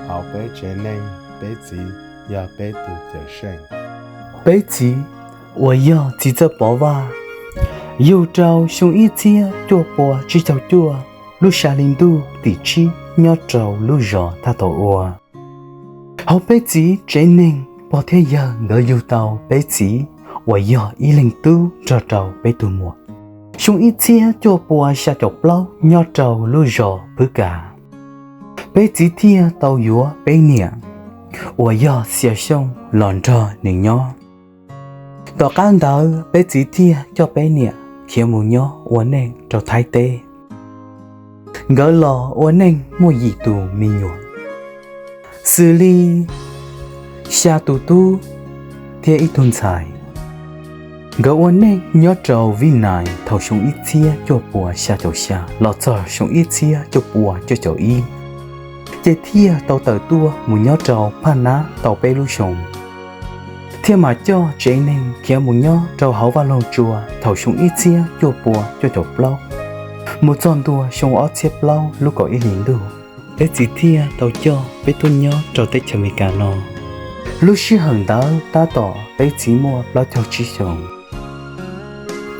Hauv peb tsev neeg, peb txiv yog peb tus cawm seej. Peb txiv uas yog txiv Txawj Pov Vaj, yug rau xyoo ib txhiab cuaj pua tsib caug cuaj, lub xya hli ntuj tim tsib nyob rau lub zos Thaj Thaum Ua. Hauv peb txiv tsev neeg, pog thiab yawg nkawd yug tau peb txiv uas yog ib leeg tub nrog rau peb tus muam. Xyoo ib txhiab cuaj pua xya caum plaub nyob rau lub zos Phwv Kas, peb txiv thiaj tau yuav peb niam uas yog Xia Xyooj los nrog nws nyob. Tom qab ntawd peb txiv thiaj coj peb niam khiav mus nyob ua neej rau Thaib teb. Nkawd los ua neej muaj yim tus me nyuam, xws li xya tus tub thiab ib tug ntxhais. Nkawd ua neej nyob rau Vib Nais thaum xyoo ib txhiab cuaj pua xya caum xya los txog xyoo ib txhiab cuaj pua cuaj caum ib, ces thiaj tau tawm tuaj mus nyob rau Phaj Nab tau peb lub xyoo, thiaj mam coj tsev neeg khiav mus nyob rau hauv Vaj Loog Tsua thaum xyoo ib txhiab cuaj pua cuaj caum plaub mus txog ntua xyoo ob txhiab plaub lub kaum ib hlis ntuj, peb txiv thiaj tau coj peb tuaj nyob rau teb chaws Amelikas no. Lub sij hawm ntawd tab tom peb txiv muaj plaub caug tsib xyoos.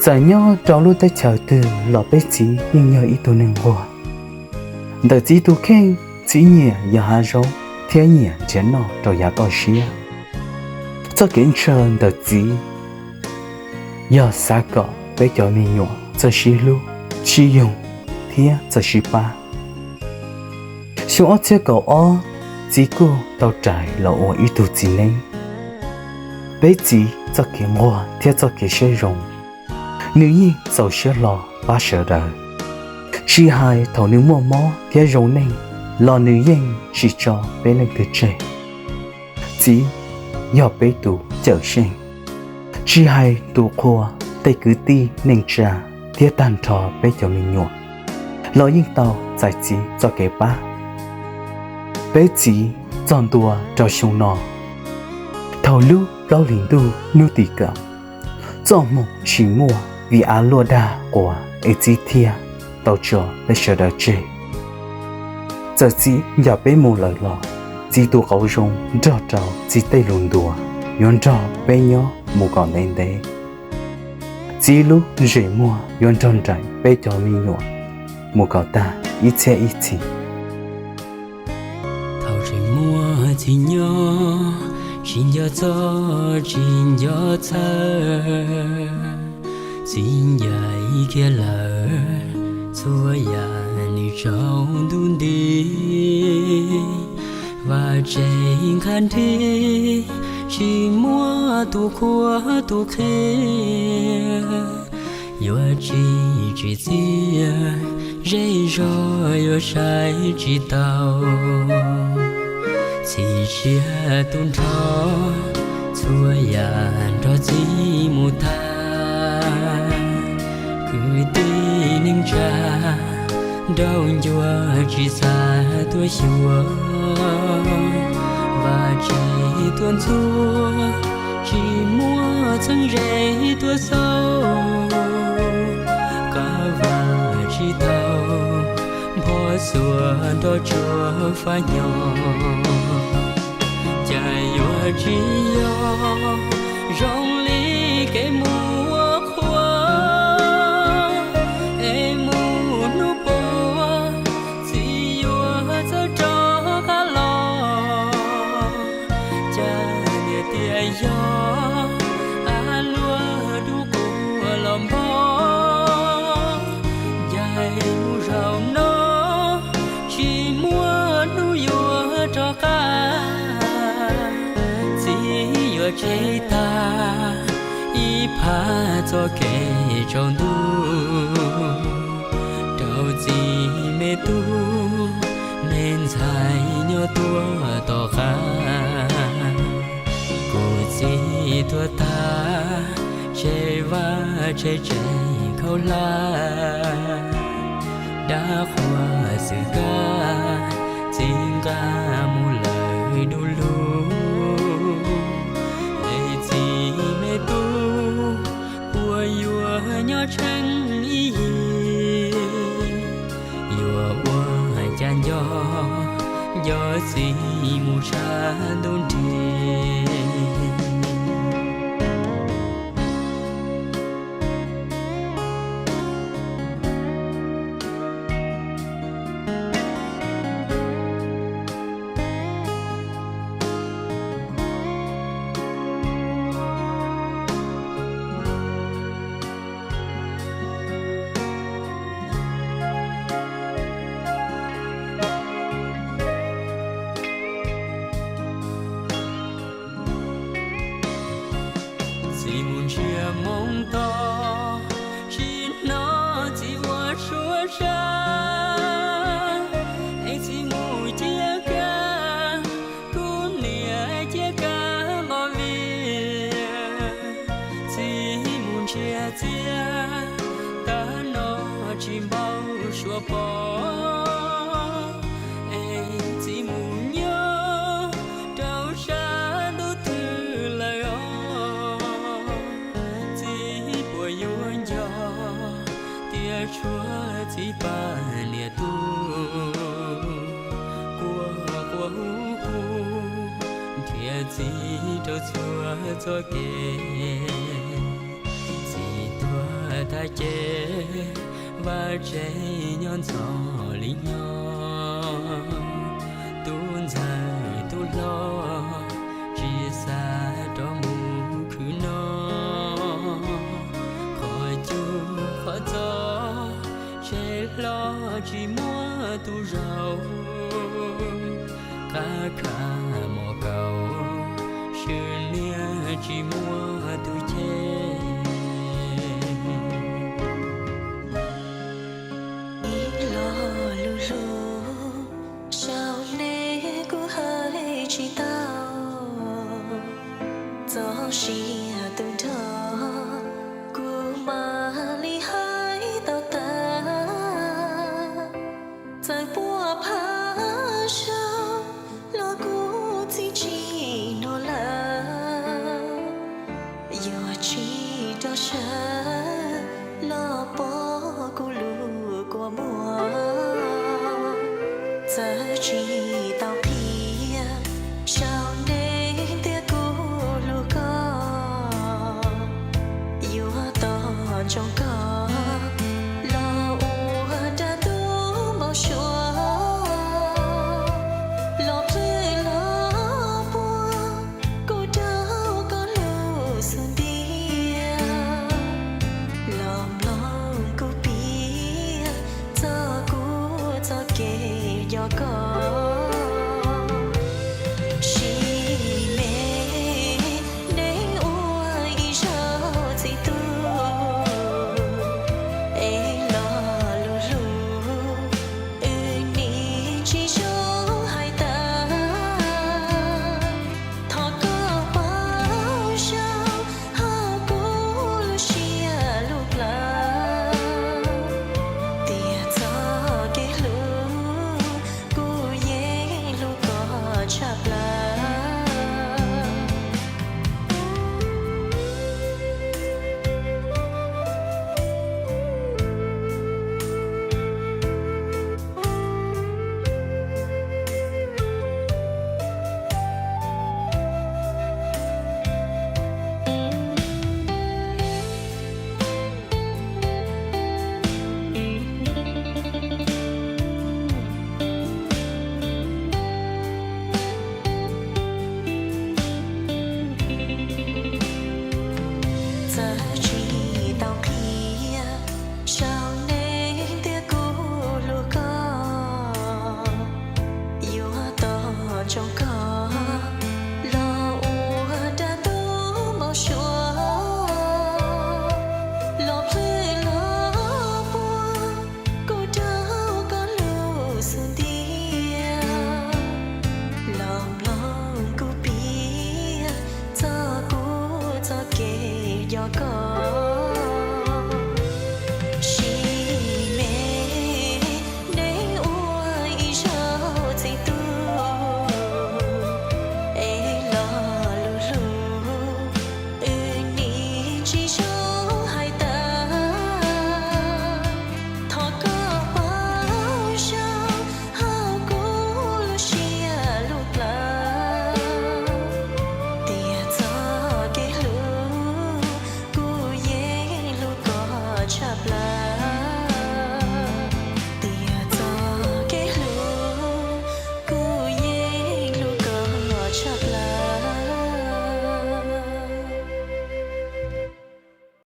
Txawm nyob rau lub teb chaws twg los peb txiv yeej yog ib tug neeg nquag. Ntawm txiv tus kheej, txiv nyiam yos hav zoov thiab nyiam nrhiav noj rau yav toj siab. Txoj kev ntshaw ntawm txiv yog xav kom peb cov me nyuam txawj sib hlub, sib yoog thiab txawj sib pab. Xyoo ob txhiab kaum ob, txiv kuj tau rais los ua ib tug txiv neeb. Peb txiv txoj kev nquag thiab txoj kev siab zoo, nws yeej txaus siab hlo pab sawv daws. Tsis hais thaum nws muaj mob thiab zoo neej los nws yeej tsis tso peb leej twg tseg. Txiv yog peb tus cawm seej, tsis hais tus qhua, tej kwv tij neej tsa thiab tag nrho peb cov me nyuam los yeej tau txais txiv txoj kev pab. Peb txiv txog ntua rau xyoo no, thaum lub plaub hlis ntuj hnub tim kaum, txoj hmoo tsis muaj vim av luaj dag quas es txiv thiaj tau tso peb sawv daws tseg. Txawm txiv ncaim peb mus lawm los txiv tus qauv zoo nrog rau txiv tej lus ntuas yuav nrog peb nyob mus kom ntev ntev. Txiv lub ntsej muag yuav nrog nraim peb cov me nyuam mus kom tag ib txhiab ib txhis. Thaum tseem muaj txiv nyob, tsis nco txog tsis nco txhawj, txiv ncaim kiag lawm txhua yam nws tsaus ntuj nti. Vaj tsev nqha nrig, tsis muaj tus qhuas tus qhia, yuav tsis tsim txiaj, zej zog yuav saib tsis taus. Txhim siab tu nrho, txhua yam nrog txiv mus tag. Kwv tij neej tsa, nrauj ncua tsis xav tuaj xyuas. Vaj tsev tuaj ntxhua, tsis muaj txheeb ze tuaj xauj. Qab vaj tsis tau, npog xuas nroj tsuag fab nyo. Cas yuav tsis yog zoo li kev mus ua qhua, es mus hnub puas txiv yuav txawj rov qab los. Cas niam tias yog av luaj dub quas los npog, ncaim mus zaum no tsis muaj hnub yuav rov qab. Txiv yuav tseg tag ib phab txoj kev tsaus ntuj rau txiv me tub me ntxhais nyob tuaj tom qab. Kuv txiv tuag tag, tseg vaj tseg tsev khaub hlab, dab qhuas xwm kab txiv nqa mus lawm du lug. Es txiv me tub puas yuav nyob tsheej ib yig, yuav ua cas nco Nco txiv mus sab ntuj nrig. Txiv mus nrhiav moo tog, tsis hnov txiv ua suab sab. Es txiv mus ciaj kab, kuv niam ciaj kab nqos vias. Txiv mus nrhiav txiaj, tag no tsis npau suav pom. Es txiv mus nyob rau sab ntuj twg lawm os? Txiv puas yuav nco tias tshuav txiv pab niam tub, quaj quaj hu hu nrhiav txiv rau txhua txoj kev. Txiv tuag tag ces vaj tsev nyob ntxov li nyob, tub ntxawg tub hlob tsis xav rov mus khwv noj. Qhov cub qhov txos, tsev hlob tsis muaj tus zaum, qab khav mom kaus, swm niag tsis muaj tus cheb. Ib lo lus hlub, saum nej kuv hais tsis tau, txog sia tus nrog, kuv mam li hais tau tas. Txawm puag phav saud los kuv txiv tsis hnov lawm, yuav tsis rov sawv los pom kuv lub kua muag. Txawm tsis tau qhia saum